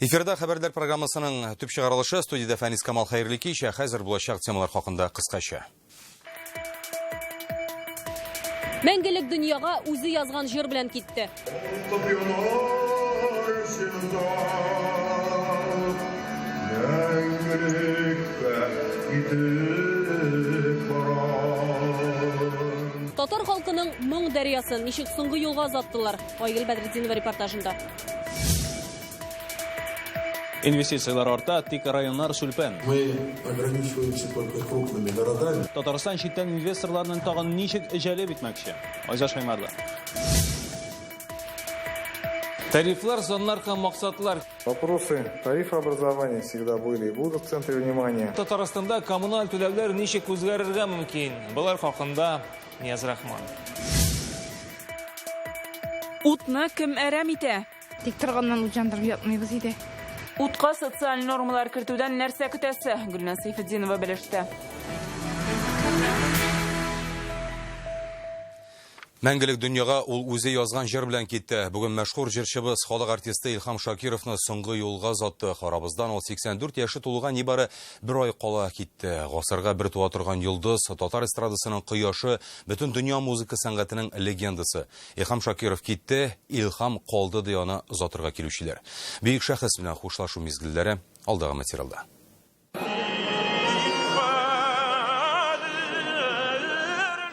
Эфирда хәбәрләр программасының төп чыгарылышы студиядә Фәнис Камал хәерле кич, ә хәзер булачак темалар хакында кыскача. Мәңгелек дөньяга үзе язган җыр белән китте. Татар халкының моң дәрьясын ничек соңгы юлга озаттылар? Айгөл Бәдретдинова репортажында. Инвестицияләр арта, тик районнар сүлпән. Мы ограничиваемся только крупными городами. Татарстан читтән инвесторларның тагын ничек җәлеп итмәкче? Айза Шаймарда. Тарифлар, саннар һәм максатлар. Вопросы тарифообразования всегда были и будут в центре внимания. Татарстанда коммуналь түләүләр ничек үзгәрергә мөмкин? Болар хакында Нияз Рахман. Утны кем әрәм итә? Тик торганнан ут яндырып ятмыйбыз иде. Утка социаль нормалар кертүдән нәрсә көтәсе? Гөлназ Сәйфетдинова белеште. Мәңгелек дөньяга ул үзе язган җыр белән китте. Бүген мәшһүр җырчыбыз, халык артисты Илһам Шакировны соңгы юлга озатты. Арабыздан ул 84 яше тулуга нибары бер ай кала китте. Гасырга бер туа торган йолдыз, татар эстрадасының кояшы, бөтен дөнья музыка сәнгатенең легендасы. Илһам Шакиров китте, илһам калды ди аны озатырга килүчеләр. Бөек шәхес белән хушлашу мизгелләре алдагы материалда.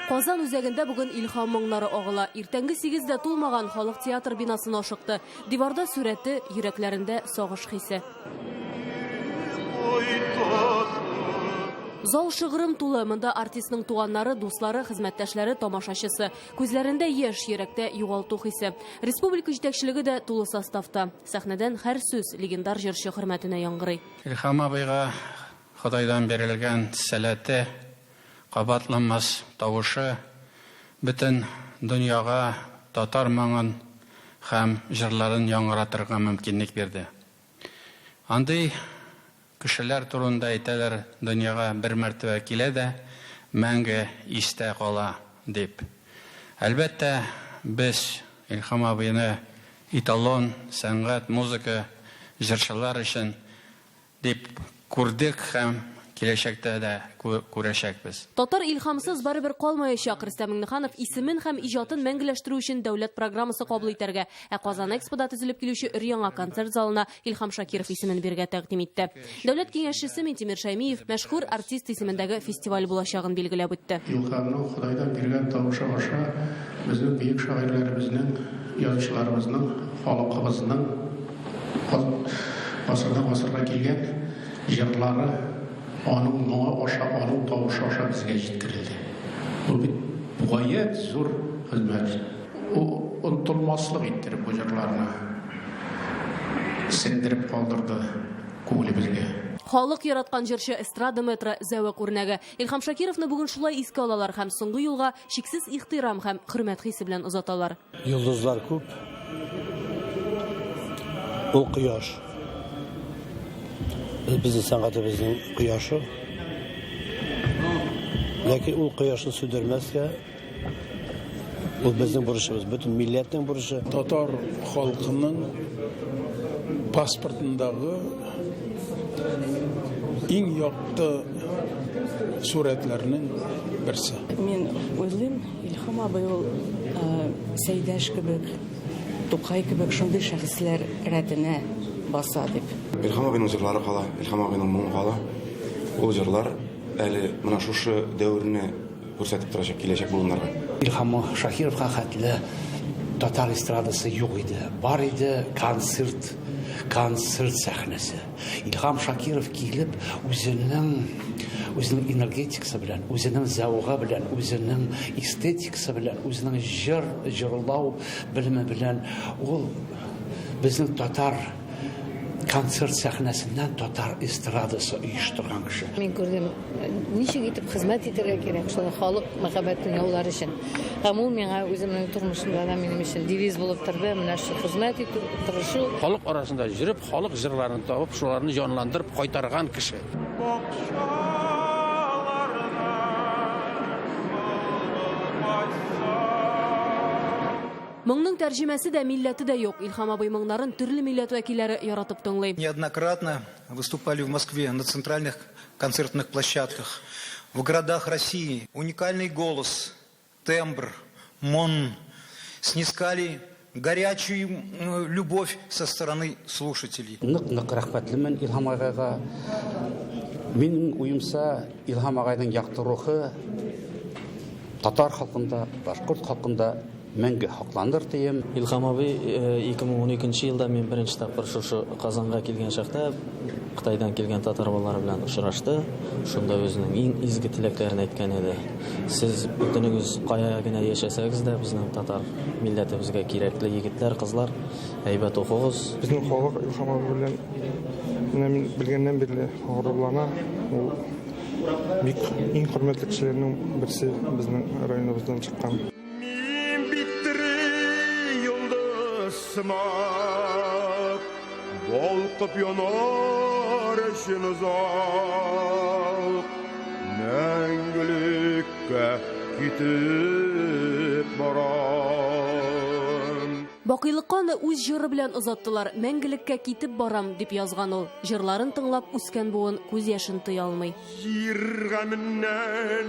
Казан үзәгендә бүген илһам моңнары агыла. Иртәнге 8 дә тулмаган халык театр бинасына ашыкты. Диварда сурәте, йөрәкләрендә сагыш хисе. Зал шыгрым тулы. Монда артистның туганнары, дуслары, хезмәттәшләре, тамашачысы. Күзләрендә яшь, йөрәктә югалту хисе. Республика җитәкчелеге дә тулы составта. Сәхнәдән һәр сүз легендар җырчы хөрмәтенә яңгырый. Илһам абыйга Ходайдан бирелгән сәләте, кабатланмас тавышы бөтен дөньяга татар моңын һәм җырларын яңгыратырга мөмкинлек бирде. Андый кешеләр турында әйтәләр, дөньяга бер мәртәбә килә дә, мәңге истә кала, дип. Әлбәттә, без Илһам абыйны эталон, сәнгать, музыка, җырчылар өчен дип күрдек һәм киләчәктә дә күрәчәкбез. Татар илһамсыз барыбер калмаячак. Рөстәм Миңнеханов исемен һәм иҗатын мәңгеләштерү өчен дәүләт программасы кабул итәргә, ә Казан Экспода төзелеп килүче өр-яңа концерт залына Илһам Шакиров исемен бирергә тәкъдим итте. Дәүләт киңәшчесе Минтимер Шәймиев мәшһүр артист исемендәге фестиваль булачагын билгеләп үтте. Илһамның Ходайдан биргән тавышы аша безнең бөек шагыйрьләребезнең, язучыларыбызның, халкыбызның гасырдан гасырга килгән җырлары аның моңы аша, аның тавышы аша безгә җиткерелде. Бу бит гаять зур хезмәт. Ул онытылмаслык иттереп бу җырларны сеңдереп калдырды күңелебезгә. Халык яраткан җырчы, эстрада мэтры, зәвык үрнәге. Илһам Шакировны бүген шулай искә алалар һәм соңгы юлга чиксез ихтирам һәм хөрмәт хисе белән озаталар. Йолдызлар күп. Ул кояш. Безнең сәнгатебезнең кояшы. Ләкин ул кояшны сүндермәскә, ул безнең бурычыбыз, бөтен милләтнең бурычы. Татар халкының паспортындагы иң якты сурәтләрнең берсе. Мин уйлыйм, Илһам абый ул Сәйдәш кебек, Тукай кебек шундый шәхесләр рәтенә баса дип. Илһам абыйның җырлары кала, Илһам абыйның моңы кала. Ул җырлар әле менә шушы дәверне күрсәтеп торачак киләчәк буыннарга. Илһам Шакировка хәтле татар эстрадасы юк иде. Бар иде концерт, концерт сәхнәсе. Илһам Шакиров килеп, үзенең үзенең энергетикасы белән, үзенең зәвыгы белән, үзенең эстетикасы белән, үзенең җыр җырлау белеме белән ул безнең татар концерт сәхнәсеннән татар эстрадасы оештырган кеше. Мин күрдем, ничек итеп хезмәт итәргә кирәк, шулай халык мәхәббәтен яулар өчен. Һәм ул миңа үземнең тормышымда да минем өчен девиз булып торды, менә шул хезмәт итү, тырышу. Халык арасында йөреп, Халык җырларын табып, шуларны җанландырып кайтарган кеше. Моңның тәрҗемәсе дә, милләте дә юк. Илһам абый моңнарын төрле милләт вәкилләре яратып тыңлый. Неоднократно выступали в Москве на центральных концертных площадках, в городах России. Уникальный голос, тембр, мон снискали горячую любовь со стороны слушателей. Нык-нык рәхмәтлемен Илһам агайга. Минем уемча, Илһам агайның якты рухы татар халкында, башкорт халкында мәңге һакланыр дием. Илһам абый 2012 елда мин беренче тапкыр шушы Казанга килгән чакта Кытайдан килгән татар балалары белән очрашты. Шунда үзенең иң изге теләкләрен әйткән иде. Сез бөтенегез кая генә яшәсәгез дә, безнең татар милләтебезгә кирәкле егетләр, кызлар, әйбәт укыгыз. Безнең халык Илһам абый белән менә мин белгәннән бирле горурлана. Ул бик иң хөрмәтле кешеләрнең берсе безнең районыбыздан чыккан. Мин бит тере йолдыз сымак, Балкып янар өчен озак, Мәңгелеккә китеп барам. Бакыйлыкка аны үз җыры белән озаттылар. Мәңгелеккә китеп барам, дип язган ул. Җырларын тыңлап үскән буын күз яшен тыя алмый. Җир гаменнән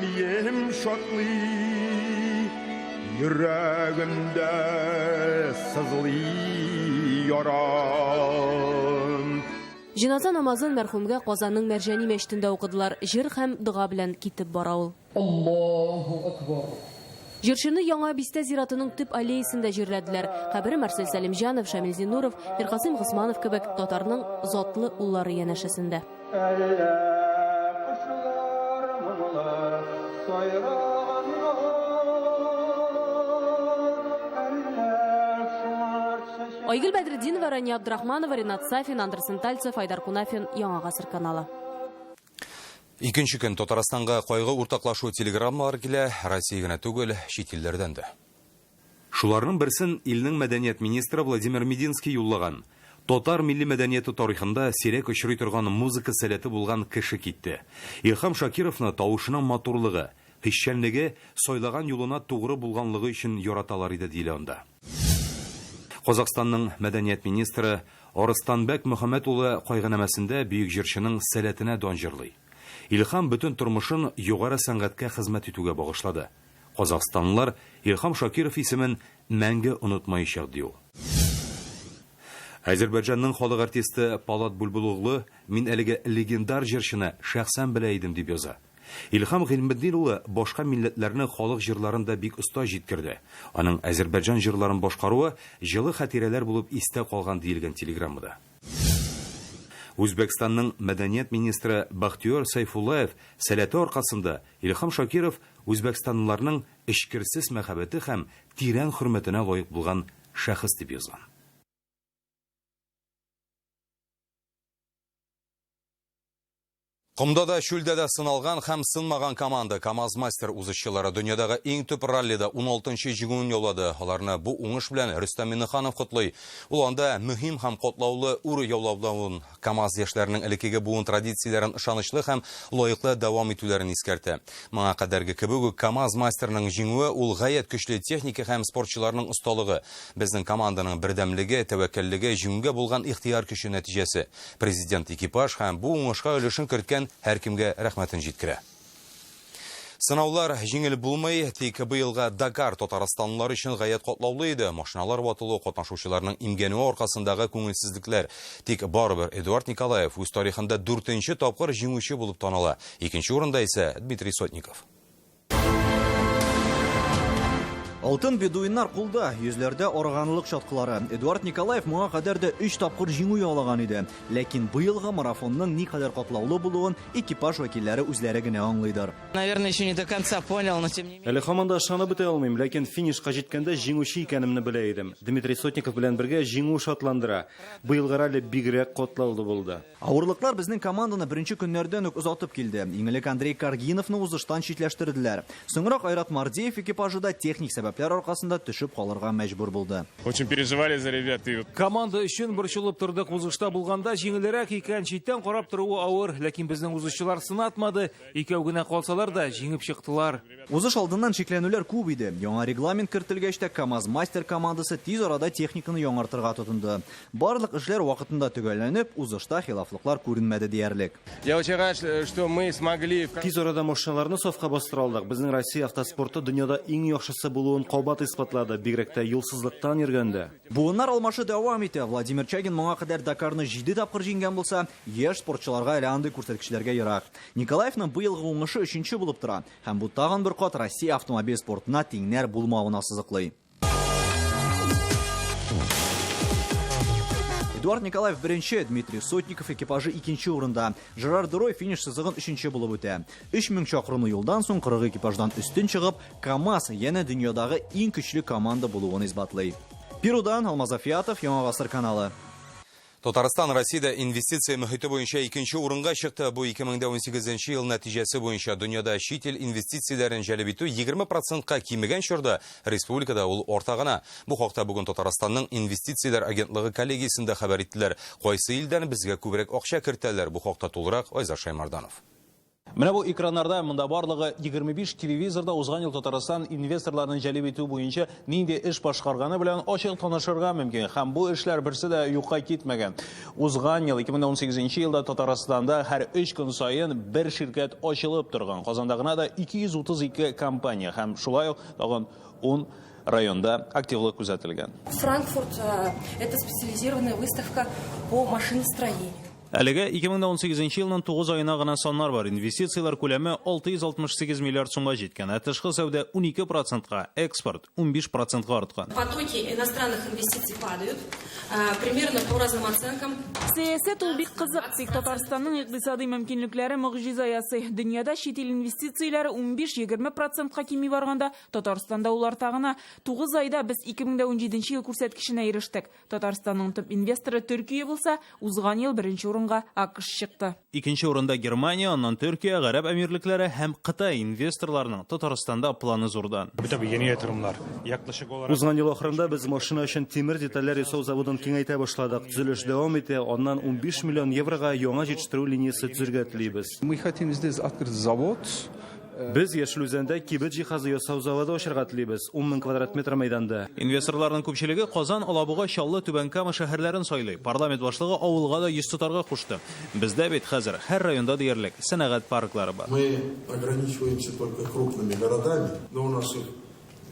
мием шатлый, Йөрәгемдә сызлый ярам. Җеназа намазын мәрхүмгә Казанның Мәрҗани мәчетендә укыдылар. Җыр һәм дога белән китеп бара ул. Аллаһу акбар. Җырчыны Яңа бистә зиратының төп аллеясендә җирләделәр. Кабере Марсель Сәлимҗанов, Шамил Зиннуров, Миркасыйм Госманов кебек татарның затлы уллары янәшәсендә. Әллә кошлар моңлы сайраганнар, әллә шомырт чәчәк. Айгөл Бәдретдинова, Рания Абдрахманова, Ринат Сафин, Андерсен Тальцев, Айдар Кунафин, Яңа гасыр каналы. Икенче көн Татарстанга кайгы уртаклашу телеграммалар килә, Россия генә түгел, чит илләрдән дә. Шуларның берсен илнең мәдәният министры Владимир Мединский юллаган. Татар милли мәдәнияте тарихында сирәк очрый торган музыка сәләте булган кеше китте. Илһам Шакировны тавышының матурлыгы, хисчәнлеге, сайлаган юлына тугры булганлыгы өчен яраталар иде, диелә анда. Казахстанның мәдәният министры Арыстанбәк Мөхәммәт улы кайгынамәсендә бөек җырчының сәләтенә дан җырлый. Илһам бөтен тормышын югары сәнгатькә хезмәт итүгә багышлады. Казахстанлылар Илһам Шакиров исемен мәңге онытмаячак, ди ул. Әзербайҗанның халык артисты Палат Бүлбүлоглы мин әлеге легендар җырчыны шәхсән белә идем, дип яза. Илһам Гыйльметдин улы башка милләтләрнең халык җырларын да бик оста җиткерде. Аның әзербайҗан җырларын башкаруы җылы хатирәләр булып истә калган, диелгән телеграммада. Үзбәкстанның мәдәният министры Бахтиёр Сайфуллаев сәләте аркасында Илһам Шакиров үзбәкстанлыларның эчкерсез мәхәббәте һәм тирән хөрмәтенә лаек булган шәхес дип язган. Комда да, чүлдә дә сыналган һәм сынмаган команда КАМАЗ-Мастер узышчылары дөньядагы иң төп раллида 16-нчы җиңүен яулады. Аларны бу уңыш белән Рөстәм Миңнеханов котлый. Ул анда мөһим һәм катлаулы үр яулавын, КАМАЗ яшьләренең элеккеге буын традицияләрен ышанычлы һәм лаеклы дәвам итүләрен искәртә. Моңа кадәрге кебек үк КАМАЗ-Мастерның җиңүе ул гаять көчле техника һәм спортчыларның осталыгы. Безнең команданың бердәмлеге, тәвәккәллеге, җиңүгә булган ихтыяр көче нәтиҗәсе. Президент экипаж һәм бу уңышка өлешен керткән һәркемгә рәхмәтен җиткерә. Сынаулар җиңел булмый, тик быелгы Дакар татарстанлылар өчен гаять катлаулы иде. Машиналар ватылу, катнашучыларның имгәнүе аркасындагы күңелсезлекләр. Тик барыбер Эдуард Николаев үз тарихында дүртенче тапкыр җиңүче булып таныла. Икенче урында исә Дмитрий Сотников. Алтын бедуиннар кулда, йөзләрдә арыганлык чаткылары. Эдуард Николаев моңа кадәр дә өч тапкыр җиңү яулаган иде. Ләкин быелгы марафонның никадәр катлаулы булуын экипаж вәкилләре үзләре генә аңлыйдыр. Наверное, еще не до конца понял, но тем не менее. Әле һаман да ышанып бетә алмыйм, ләкин финишка җиткәндә җиңүче икәнемне белә идем. Дмитрий Сотников белән бергә җиңү шатландыра. Быелгы ралли бигрәк катлаулы булды. Авырлыклар безнең команданы беренче көннәрдән үк озатып килде. Иң элек Андрей Каргиновны узыштан читләштерделәр. Соңрак Айрат Мардеев экипажы да техник сәбәпләр сәбәпләр аркасында төшеп калырга мәҗбүр булды. Очень переживали за ребят. И... Команда өчен борчылып тордык. Узышта булганда җиңелрәк икән, читтән карап торуы авыр. Ләкин безнең узышчылар сынатмады. Икәү генә калсалар да җиңеп чыктылар. Узыш алдыннан шикләнүләр күп иде. Яңа регламент кертелгәч тә КАМАЗ-мастер командасы тиз арада техниканы яңартырга тотынды. Барлык эшләр вакытында төгәлләнеп, узышта хилафлыклар күренмәде диярлек. Я очень рад, что мы смогли... Тиз арада машиналарны сафка бастыра алдык. Безнең Россия автоспорты дөньяда иң яхшысы булуын кабат исбатлады, бигрәк тә юлсызлыктан йөргәндә. Буыннар алмашы дәвам итә. Владимир Чагин моңа кадәр Дакарны 7 тапкыр җиңгән булса, яшь спортчыларга әле андый күрсәткечләргә ерак. Николаевның быелгы уңышы 3-нче булып тора. Һәм бу тагын бер кат Россия автомобиль спортына тиңнәр булмавын ассызыклый. Эдуард Николаев беренче, Дмитрий Сотников экипажы икенче урында. Жерар Дерой финиш сызыгын өченче булып үтә. 3000 чакрымлы юлдан соң 40 экипаждан өстен чыгып, КАМАЗ янә дөньядагы иң көчле команда булуын исбатлый. Перудан Алмаз Афиятов, Яңа Гасыр каналы. Татарстан Россиядә инвестиция мөхите буенча икенче урынга чыкты. Бу 2018 ел нәтиҗәсе буенча дөньяда чит ил инвестицияләрен җәлеп итү 20%ка кимегән чорда республикада ул арта гына. Бу хакта бүген Татарстанның инвестицияләр агентлыгы коллегиясендә хәбәр иттеләр. Кайсы илдән безгә күбрәк акча кертәләр? Бу хакта тулырак Айзат Шаймарданов. Менә бу экраннарда монда барлыгы 25 телевизорда узган ел Татарстан инвесторларын җәлеп итү буенча нинди эш башкарганы белән ачык танышырга мөмкин. Һәм бу эшләр берсе дә юкка китмәгән. Узган ел 2018 елда Татарстанда һәр 3 көн саен бер ширкәт ачылып торган. Казанда гына да 232 компания һәм шулай ук тагын 10 районда активлык күзәтелгән. Франкфурт это специализированная выставка по машиностроению. Әлегә 2018 елның 9 аена гына саннар бар. Инвестицияләр күләме 668 миллиард сумга җиткән. Ә тышкы сәүдә 12%-ка, экспорт 15%-ка арткан. Потоки иностранных инвестиций падают, примерно по разным оценкам. Сәясәт ул бик кызык, тик Татарстанның икътисади мөмкинлекләре могҗиза ясый. Дөньяда чит ил инвестицияләре 15-20%-ка кими барганда, Татарстанда ул арта гына. 9 айда без 2017 ел күрсәткеченә ирештек. Татарстанның төп инвесторы Төркия булса, узган ел беренче урынга АКШ чыкты. Икенче урында Германия, аннан Төркия, Гарәп Әмирлекләре һәм Кытай инвесторларының Татарстанда планы зурдан. Узган ел ахырында без машина өчен тимер детальләр ясау заводын киңәйтә башладык. Төзелеш дәвам итә, аннан 15 миллион еврога яңа җитештерү линиясе төзергә телибез. Мы хотим здесь открыть завод. Без Яшел Үзәндә кибет җиһазы ясау заводы ачарга телибез, 10 000 квадрат метр мәйданда. Инвесторларның күпчелеге Казан, Алабуга, Чаллы, Түбән Кама шәһәрләрен сайлый. Парламент башлыгы авылга да йөз тотарга кушты. Бездә бит хәзер һәр районда диярлек сәнәгать парклары бар. Мы ограничиваемся только крупными городами, но у нас их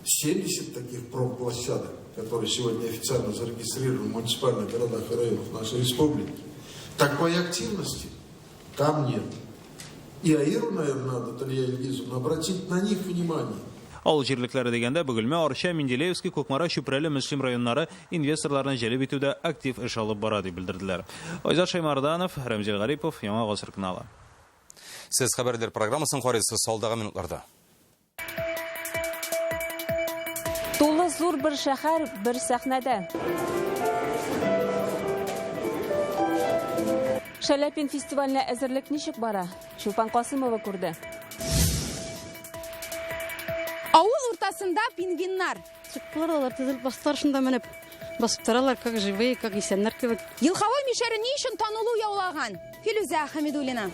70 таких промплощадок, которые сегодня официально зарегистрированы в муниципальных городах и районах нашей республики. Такой активности там нет. И АИРу, наверное, надо, Талия Ильгизовна, обратить на них внимание. Авыл җирлекләре дигәндә Бөгелмә, Арча, Менделеевский, Кукмара, Чүпрәле, Мөслим районнары инвесторларны җәлеп итүдә актив эш алып бара дип белдерделәр. Айзат Шаймарданов, Рәмзил Гарипов, Яңа Гасыр каналы. Сез хәбәрләр программасын карыйсыз алдагы минутларда. Тулы зур бер шәһәр, бер сәхнәдә. Шаляпин фестиваленә әзерлек ничек бара? Чулпан Касымова күрде. Авыл уртасында пингвиннар. Чыктылар алар, төзелеп бастылар шунда менеп. Басып торалар, как живые, как исәннәр кебек. Елховой мишәре ни өчен танылу яулаган? Филүзә Хәмидуллина.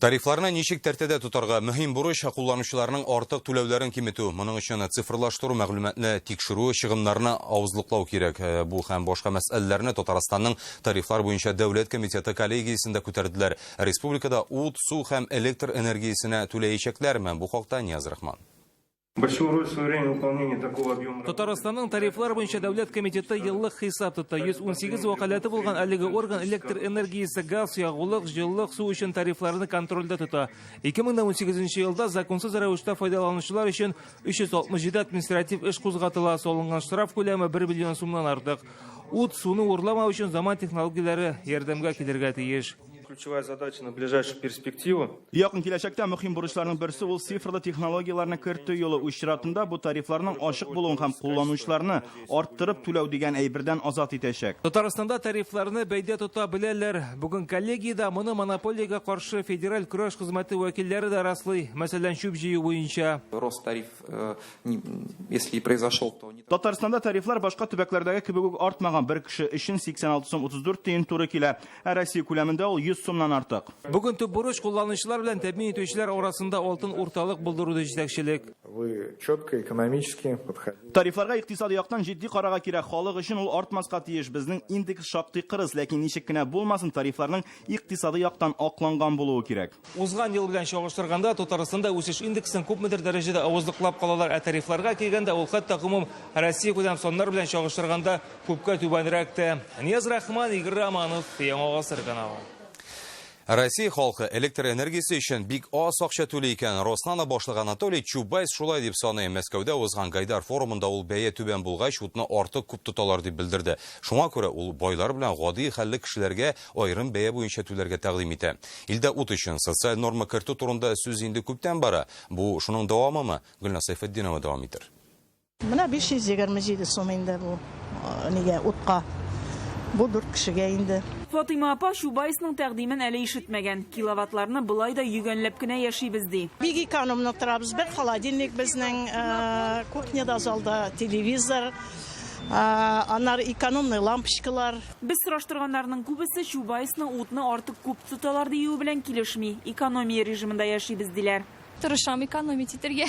Тарифларны ничек тәртәдә тотарга? Мөһим бурыч кулланучыларның артык түләүләрен киметү. Моның өчен цифрлаштыру, мәгълүматны тикшерү, чыгымнарны авызлыклау кирәк. Бу һәм башка мәсьәләләрне Татарстанның тарифлар буенча дәүләт комитеты коллегиясендә күтәрделәр. Республикада ут, су һәм электр энергиясенә түләячәкләрме? Бу хакта Нияз Рахман. Большую роль в свое время выполнение такого объема. Татарстанның тарифлар буенча дәүләт комитеты еллык хисап тота. 118 вәкаләте булган әлеге орган электр энергиясе, газ, ягулык, җылылык, су өчен тарифларны контрольдә тота. 2018 елда законсыз рәвештә файдаланучылар өчен 367 административ эш кузгатыла, салынган штраф күләме 1 миллион сумнан артык. Ут, суны урламау өчен заман технологияләре ярдәмгә килергә тиеш. Ключевая задача на ближайшую перспективу. Якын киләчәктә мөһим бурычларның берсе ул цифрлы технологияләрне кертү юлы. Үз чиратында бу тарифларның ачык булуын һәм кулланучыларны арттырып түләү дигән әйбердән азат итәчәк. Татарстанда тарифларны бәйдә тота беләләр. Бүген коллегиядә моны монополиягә каршы федераль көрәш хезмәте вәкилләре дә раслый. Мәсәлән, чүп җыю буенча. Рост тариф, если и произошел, то не Татарстанда тарифлар башка төбәкләрдәге кебек үк артмаган. Бер кеше өчен 86 сум 34 тиен туры килә. Ә Россия күләмендә ул 100 сумнан артык. Бүген төп бурыч кулланучылар белән тәэмин итүчеләр арасында алтын урталык булдыру ди җитәкчелек. Вы четко экономически подходили. Тарифларга икътисади яктан җитди карарга кирәк. Халык өчен ул артмаска тиеш. Безнең индекс шактый кырыс, ләкин ничек кенә булмасын, тарифларның икътисади яктан акланган булуы кирәк. Узган ел белән чагыштырганда Татарстанда үсеш индексын күпмедер дәрәҗәдә авызлыклап калалар, ә тарифларга килгәндә ул хәтта гомум Россия күләм саннар белән чагыштырганда күпкә түбәнрәк тә. Нияз Рахман, Игорь Романов, Яңа Гасыр каналы. Россия халкы электр энергиясе өчен бик аз акча түли икән. Роснано башлыгы Анатолий Чубайс шулай дип саный. Мәскәүдә узган Гайдар форумында ул бәя түбән булгач, утны артык күп тоталар дип белдерде. Шуңа күрә ул байлар белән гади хәлле кешеләргә аерым бәя буенча түләргә тәкъдим итә. Илдә ут өчен социаль норма кертү турында сүз инде күптән бара. Бу шуның дәвамымы? Гөлназ Сәйфетдинова дәвам итер. Менә 527 сум инде бу нигә утка. Бу 4 кешегә инде. Фатыйма апа Чубайсның тәкъдимен әле ишетмәгән. Киловаттларны болай да йөгәнләп кенә яшибез ди. Бик экономно торабыз. Бер холодильник безнең, кухняда, залда телевизор, аннары экономный лампочкалар. Без сораштырганнарның күбесе Чубайсның утны артык күп тоталар диюе белән килешми. Экономия режимында яшибез диләр. Тырышам экономить итәргә.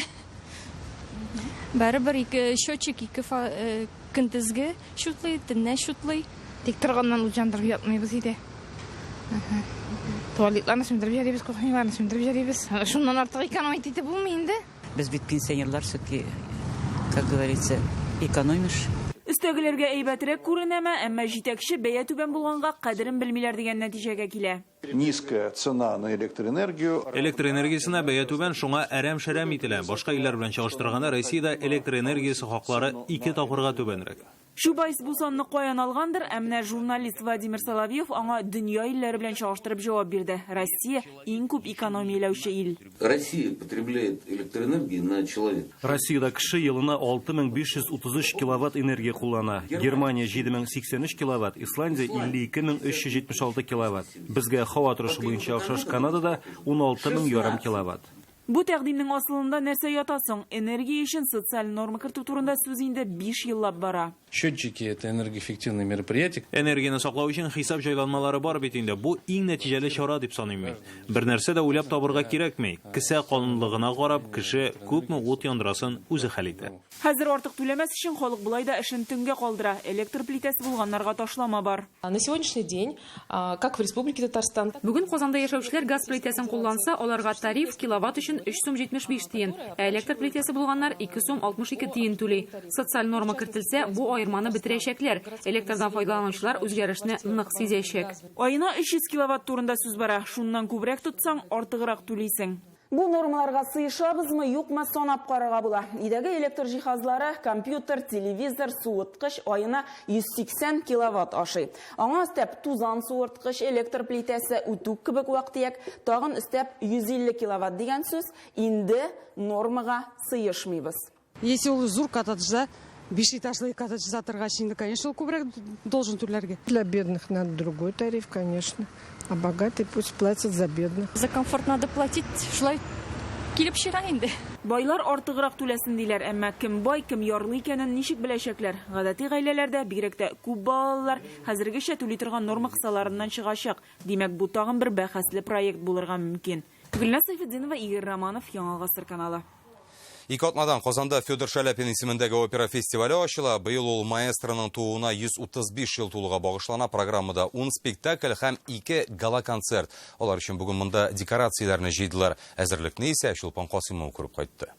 Барыбер ике счетчик, ике көндезге счетлый, төнлә счетлый. Тик торганнан ут яндырып ятмыйбыз иде. Туалетларны сүндереп йөрибез, кухняларны сүндереп йөрибез. Шуннан артык экономить итеп булмый инде. Без бит пенсионерлар все-таки, как говорится, экономишь. Өстәгеләргә әйбәтрәк күренәме, әмма җитәкче бәя түбән булганга кадерен белмиләр дигән нәтиҗәгә килә. Низкая цена на электроэнергию. Электр энергиясенә бәя түбән, шуңа әрәм-шәрәм ителә. Башка илләр белән чагыштырганда Россиядә электр энергиясе хаклары 2 тапкырга түбәнрәк. Чубайс бу санны каян алгандыр, ә менә журналист Владимир Соловьев аңа дөнья илләре белән чагыштырып җавап бирде. Россия иң күп экономияләүче ил. Россия потребляет электроэнергии на человека. Россиядә кеше елына 6533 киловатт энергия куллана. Германия 7083 киловатт, Исландия 52376 киловатт. Безгә һава торышы буенча охшаш Канадада 16500 киловатт. Бу тәкъдимнең асылында нәрсә ята соң? Энергия өчен социаль норма кертү турында сүз инде 5 еллап бара. Счетчики это энергоэффективные мероприятия. Энергияне саклау өчен хисап җайланмалары бар бит инде. Бу иң нәтиҗәле чара дип саныйм мин. Бер нәрсә дә уйлап табырга кирәкми. Кесә калынлыгына карап, кеше күпме ут яндырасын үзе хәл итә. Хәзер артык түләмәс өчен халык болай да эшен төнгә калдыра. Электр плитәсе булганнарга ташлама бар. На сегодняшний день, как в Республике Татарстан, Бүген Казанда яшәүчеләр газ плитәсен кулланса, аларга тариф киловатт өчен 3 сум 75 тиен, ә электр плитәсе булганнар 2 сум 62 тиен түли. Социаль норма кертелсә, бу аерманы бетерәчәкләр. Электрдан файдаланучылар үзгәрешне нык сизәчәк. Аена 300 киловатт турында сүз бара. Шуннан күбрәк тотсаң, артыграк түлисең. Бу нормаларга сыешабызмы, юкмы санап карарга була. Өйдәге электр җиһазлары, компьютер, телевизор, суыткыч аена 180 киловатт ашый. Аңа өстәп тузан суырткыч, электр плитәсе, үтүк кебек вак-төяк, тагын өстәп 150 киловатт дигән сүз, инде нормага сыешмыйбыз. Если ул зур коттеджда, биш этажлы коттедж сатырга инде, конечно, ул күбрәк должен түләргә. Для бедных надо другой тариф, конечно. А богатые пусть платят за бедных. За комфорт надо платить, шулай килеп чыга инде. Байлар артыграк түләсен диләр, әмма кем бай, кем ярлы икәнен ничек беләчәкләр? Гадәти гаиләләрдә, бигрәк тә күп балалылар хәзергечә түли торган норма кысаларыннан чыгачак. Димәк, бу тагын бер бәхәсле проект булырга мөмкин. Гөлназ Сәйфетдинова, Игорь Романов, Яңа Гасыр каналы. Ике атнадан Казанда Федор Шаляпин исемендәге опера фестивале ачыла. Быел ул маэстроның тууына 135 ел тулуга багышлана. Программада 10 спектакль һәм 2 гала-концерт. Алар өчен бүген монда декорацияләрне җыйдылар. Әзерлекне исә Чулпан Касымова күреп кайтты.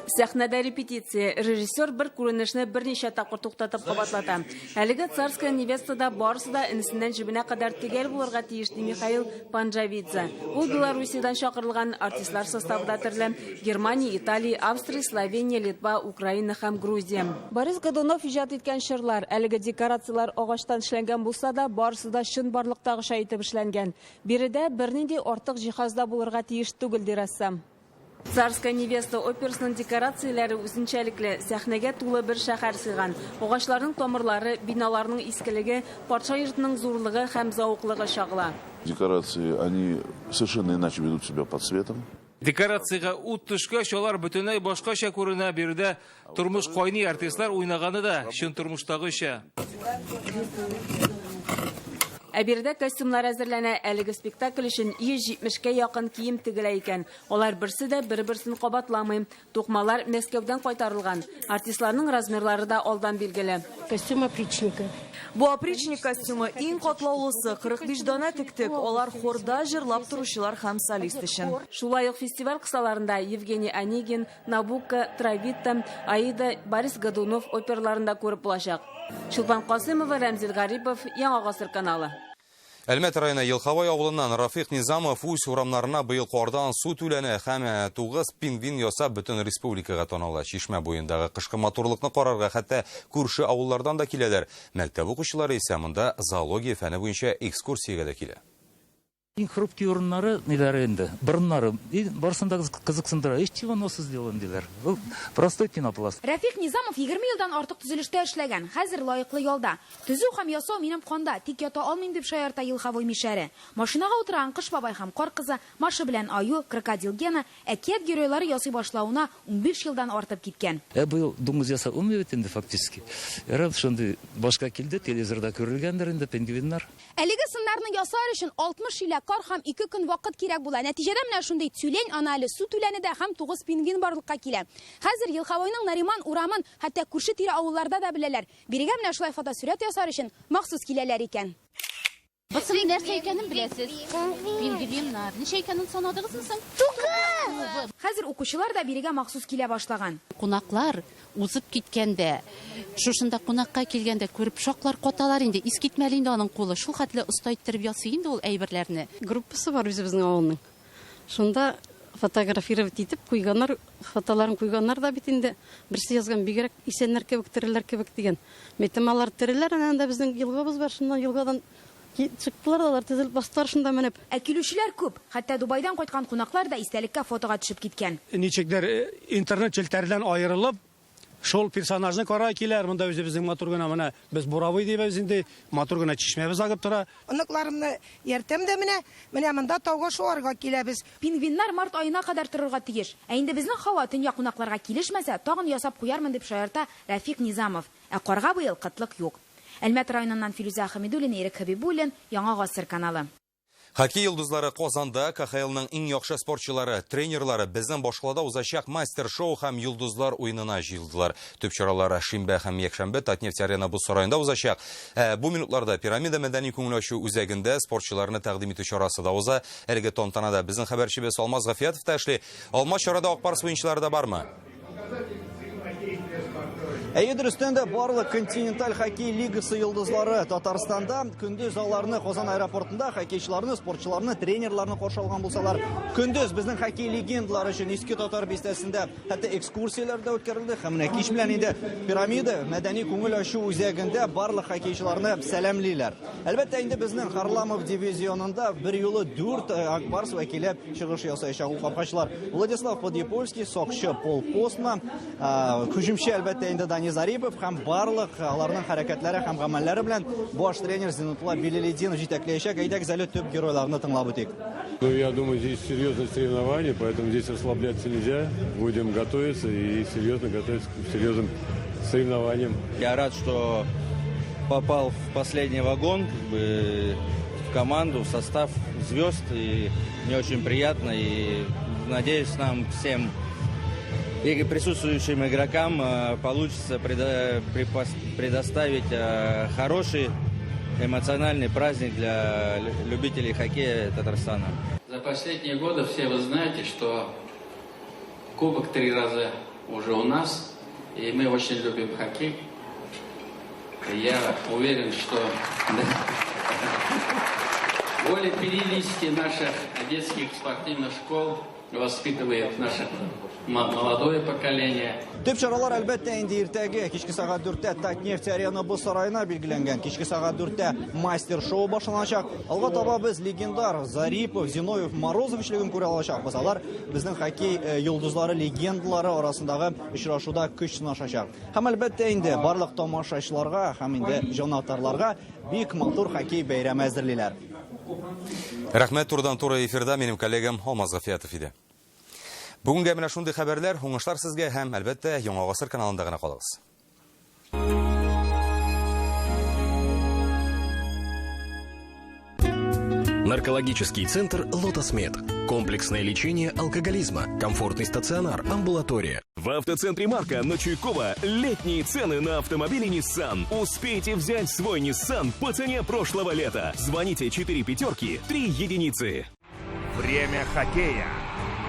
Сәхнәдә репетиция. Режиссер бер күренешне берничә тапкыр туктатып кабатлата. Әлеге «Царская невеста»да барысы да энесеннән җебенә кадәр төгәл булырга тиеш, ди Михаил Панджавидзе. Ул Белоруссиядән чакырылган, артистлар составы да төрле: Германия, Италия, Австрия, Словения, Литва, Украина һәм Грузия. Борис Годунов иҗат иткән чорлар. Әлеге декорацияләр агачтан эшләнгән булса да, барысы да чынбарлыктагыча итеп эшләнгән. Биредә бернинди артык җиһаз да булырга тиеш түгел, ди рәссам. «Царская невеста» операсының декорацияләре үзенчәлекле, сәхнәгә тулы бер шәһәр сыйган. Агачларның тамырлары, биналарның искелеге, патша йортының зурлыгы һәм зәвыклыгы чагыла. Декорации, они совершенно иначе ведут себя под светом. Декорациягә ут төшкәч, алар бөтенләй башкача күренә. Биредә тормыш кайный, артистлар уйнаганы да чын тормыштагыча. Ә биредә костюмнар әзерләнә. Әлеге спектакль өчен 170кә якын кием тегелә икән. Алар берсе дә бер-берсен кабатламый. Тукмалар Мәскәүдән кайтарылган. Артистларның размерлары да алдан билгеле. Костюм опричника. Бу опричник костюмы иң катлаулысы. 45 данә тектек. Алар хорда җырлап торучылар һәм солист өчен. Шулай ук фестиваль кысаларында Евгений Онегин, Набукко, Травиата, Аида, Борис Годунов операларын да күреп булачак. Чулпан Касымова, Рәмзил Гарипов, Яңа Гасыр каналы. Әлмәт районы Елховой авылыннан Рафик Низамов үз урамнарына быел кардан су түләне һәм 9 пингвин ясап бөтен республикага таныла. Чишмә буендагы кышкы матурлыкны карарга хәтта күрше авыллардан да киләләр. Мәктәп укучылары исә монда зоология фәне буенча экскурсиягә дә килә. Иң хрупкий урыннары ниләре инде, борыннары. И барысын да кызыксындыра. Из чего носы сделан, диләр. Ул простой пенопласт. Рәфик Низамов 20 елдан артык төзелештә эшләгән. Хәзер лаеклы ялда. Төзү һәм ясау минем канда, тик ята алмыйм, дип шаярта Елховой мишәре. Машинага утырган Кыш бабай һәм Кар кызы, Маша белән Аю, Крокодил Гена әкият геройлары ясый башлавына 15 елдан артып киткән. Ә быел дуңгыз ясап булмый бит инде фактически. Ярар, шундый башка килде, телевизорда күрелгәндер инде пингвиннар. Әлеге сыннарны ясар өчен 60 чиләк кар һәм 2 көн вакыт кирәк була. Нәтиҗәдә менә шундый тюлень, ана әле су түләне дә һәм 9 пингвин барлыкка килә. Хәзер Елховойның Нариман урамын хәтта күрше-тирә авылларда да беләләр. Бирегә менә шулай фотосурәт ясар өчен махсус киләләр икән. Бусының нәрсә икәнен беләсез? Пингвиннар. Ничә икәнен санадыгызмы соң? 9! Хәзер укучылар да бирегә махсус килә башлаган. Кунаклар узып киткәндә, шушында кунакка килгәндә күреп шаклар каталар инде. Искитмәле инде аның кулы. Шул хәтле оста иттереп ясый инде ул әйберләрне. Группасы бар үзебезнең авылның. Шунда фотографировать итеп куйганнар, фотоларын куйганнар да бит инде. Берсе язган, бигрәк исәннәр кебек, тереләр кебек дигән. Мәйтәм, алар тереләр, әнә анда безнең елгабыз бар, шуннан елгадан чыктылар да алар, төзелеп бастылар шунда менеп. Ә килүчеләр күп. Хәтта Дубайдан кайткан кунаклар да истәлеккә фотога төшеп киткән. Ничектер интернет челтәрдән аерылып, шул персонажны карай киләр. Монда үзебезнең матур гына менә без Буровой дибез инде, матур гына чишмәбез агып тора. Оныкларымны ияртәм дә менә, менә монда тауга шуарга киләбез. Пингвиннар март аена кадәр торырга тиеш. Ә инде безнең һава төньяк кунакларга килешмәсә, тагын ясап куярмын дип шаярта Рафик Низамов. Ә карга быел кытлык юк. Әлмәт районыннан Филүзә Хәмидуллина, Ирек Хәбибуллин, Яңа Гасыр каналы. Хоккей йолдызлары Казанда КХЛның иң яхшы спортчылары, тренерлары безнең башкалада узачак мастер-шоу һәм йолдызлар уенына җыелдылар. Төп чаралар шимбә һәм якшәмбе Татнефть Арена боз сараенда узачак. Бу минутларда Пирамида мәдәни күңел ачу үзәгендә спортчыларны тәкъдим итү чарасы да уза. Әлеге тантанада безнең хәбәрчебез Алмаз Гафиятов та эшли. Алмаз, чарада Ак Барс уенчылары да бармы? Әйе, дөрестән дә барлык континенталь хоккей лигасы йолдызлары Татарстанда. Көндез аларны Казан аэропортында хоккейчыларны, спортчыларны, тренерларны каршы алган булсалар, көндез безнең хоккей легендалары өчен Иске Татар бистәсендә хәтта экскурсияләр дә үткәрелде. Һәм менә кич белән инде Пирамида мәдәни күңел ачу үзәгендә барлык хоккейчыларны сәламлиләр. Әлбәттә, инде безнең Харламов дивизионында бер юлы 4 Ак Барс вәкиле чыгыш ясаячак. Ул капкачлар Владислав Подъепольский, сакчы Пол Постма, һөҗүмче әлбәттә инде Дани Зарипов һәм барлык аларның хәрәкәтләре һәм гамәлләре белән баш тренер Зиннәтулла Билалетдинов җитәкләячәк. Әйдәгез әле төп геройларны тыңлап үтик. Ну, я думаю, здесь серьезное соревнование, поэтому здесь расслабляться нельзя. Будем готовиться и серьезно готовиться к серьезным соревнованиям. Я рад, что попал в последний вагон, в команду, в состав звезд. И мне очень приятно. И надеюсь, нам всем и присутствующим игрокам получится предоставить хороший эмоциональный праздник для любителей хоккея Татарстана. За последние годы все вы знаете, что кубок 3 раза уже у нас, и мы очень любим хоккей. Я уверен, что более 50 наших детских спортивных школ воспитывает наше молодое поколение. Төп чаралар, әлбәттә, инде иртәгә кичке сәгать 4-тә Татнефть Арена боз сараена билгеләнгән. Кичке сәгать 4-тә мастер-шоу башланачак. Алга таба без легендар Зарипов, Зиновьев, Морозов өчлеген күрә алачакбыз. Алар безнең хоккей йолдызлары, легендалары арасындагы очрашуда көч сынашачак. Һәм әлбәттә инде барлык тамашачыларга һәм инде җанатарларга бик матур хоккей бәйрәме әзерлиләр. Рәхмәт, турыдан-туры эфирда минем коллегам Алмаз Гафиятов иде. Бүгенгә менә шундый хәбәрләр, уңышлар сезгә һәм, әлбәттә, Яңа гасыр каналында гына калыгыз. Наркологический центр «Лотосмед». Комплексное лечение алкоголизма, комфортный стационар, амбулатория. В автоцентре «Марка» на Чуйкова летние цены на автомобили Nissan. Успейте взять свой Nissan по цене прошлого лета. Звоните 4 пятерки 3 единицы. Время хоккея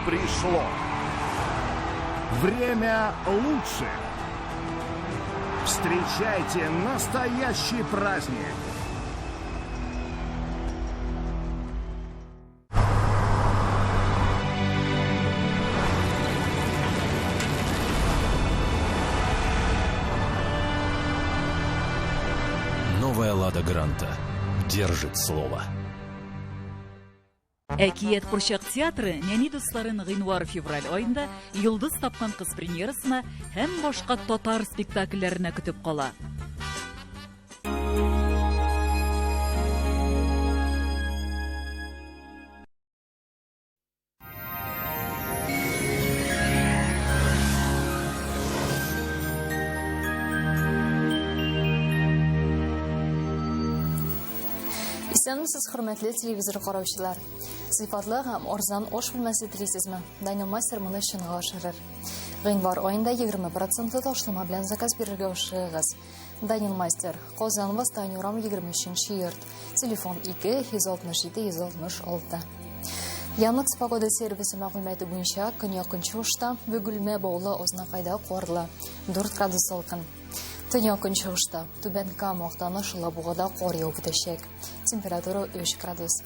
пришло. Время лучших. Встречайте настоящий праздник. Новая «Лада Гранта» держит слово. Әкият курчак театры нәни дусларын гыйнвар-февраль аенда Йолдыз тапкан кыз премьерасына һәм башка татар спектакльләренә көтеп кала. Исәнмесез, хөрмәтле телевизор караучылар. Сыйфатлы һәм арзан аш бүлмәсе телисезме? Данил Мастер моны чынга ашырыр. Гыйнвар аенда 20 процентлы ташлама белән заказ бирергә ашыгыгыз. Данил Мастер, Казан, Восстание урамы 23 йорт. Телефон 2 167 166. Яндекс погода сервисы мәгълүматы буенча, көньяк-көнчыгышта, Бөгелмә, Баулы, Азнакайда карлы, 4 градус салкын. Төньяк-көнчыгышта, Түбән Кама, Актаныш, Алабугада кар явып үтәчәк. Температура 3 градус.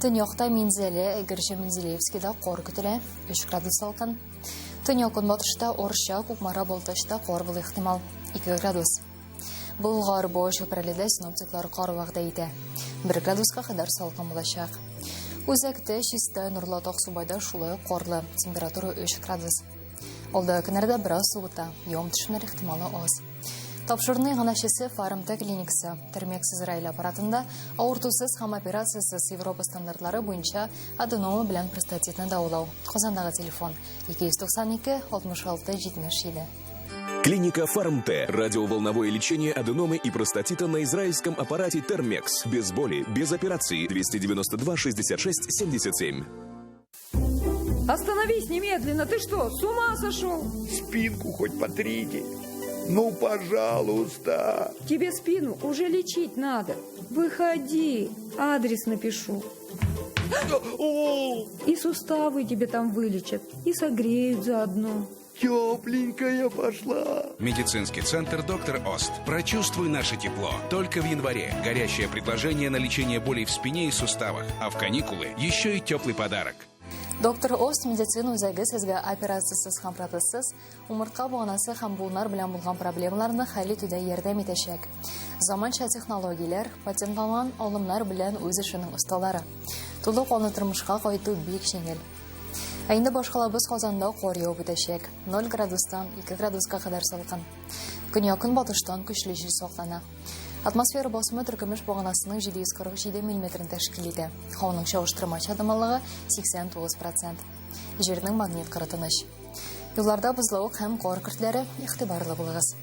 Төньякта Минзәлә, Әгерҗе, Менделеевскида кар көтелә, 3 градус салкын. Төньяк-көнбатышта Арча, Кукмара, Балтачта кар булу ихтимал, 2 градус. Болгар, Буа, Чүпрәледә синоптиклар кар вәгъдә итә. 1 градуска кадәр салкын булачак. Үзәктә, Чистай, Нурлат, Аксубайда шулай ук карлы. Температура 3 градус. Алдагы көннәрдә бераз суыта, явым-төшемнәр ихтималы аз. Тапшыруның иганәчесе Фармт клиникасы. Термекс Израиль аппаратында авыртусыз һәм операциясез Европа стандартлары буенча аденома белән простатитны дәвалау. Казандагы телефон 292 66 77. Клиника Фарм-Т. Радиоволновое лечение аденомы и простатита на израильском аппарате Термекс. Без боли, без операции. 292 66 77. Остановись немедленно! Ты что, с ума сошел? Спинку хоть потрите. Ну, пожалуйста. Тебе спину уже лечить надо. Выходи, адрес напишу. И суставы тебе там вылечат, и согреют заодно. Тепленькая пошла. Медицинский центр «Доктор Ост». Прочувствуй наше тепло. Только в январе. Горящее предложение на лечение болей в спине и суставах. А в каникулы еще и теплый подарок. Доктор Ост медицина үзәге сезгә операциясез һәм протезсыз умыртка баганасы һәм буыннар белән булган проблемаларны хәл итүдә ярдәм итәчәк. Заманча технологияләр, патентланган алымнар белән үз эшенең осталары. Тулы канлы тормышка кайту бик җиңел. Ә инде башкалабыз Казанда кар явып үтәчәк. 0 градустан 2 градуска кадәр салкын. Көньяк-көнбатыштан көчле җил саклана. Атмосфера басымы төркемеш баганасының 747 миллиметрын тәшкил итә. Һаваның чагыштырмача дымлылыгы 89 процент. Җирнең магнит кыры тыныч. Юлларда бозлавык һәм кар көртләре, игътибарлы булыгыз.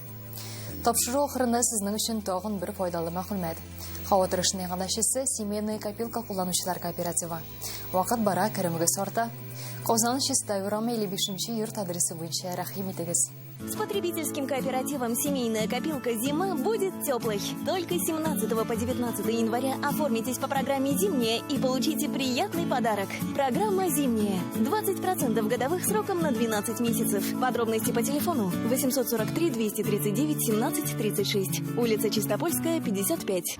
Тапшыру ахырында сезнең өчен тагын бер файдалы мәгълүмат. Һава торышының иганәчесе Семейная копилка кулланучылар кооперативы. Вакыт бара, керемегез арта. Казан Чистай урамы 55 нче йорт адресы буенча рәхим итегез. С потребительским кооперативом «Семейная копилка» зима будет теплой. Только с 17 по 19 января оформитесь по программе «Зимняя» и получите приятный подарок. Программа «Зимняя». 20% годовых сроком на 12 месяцев. Подробности по телефону 843 239 17 36. Улица Чистопольская, 55.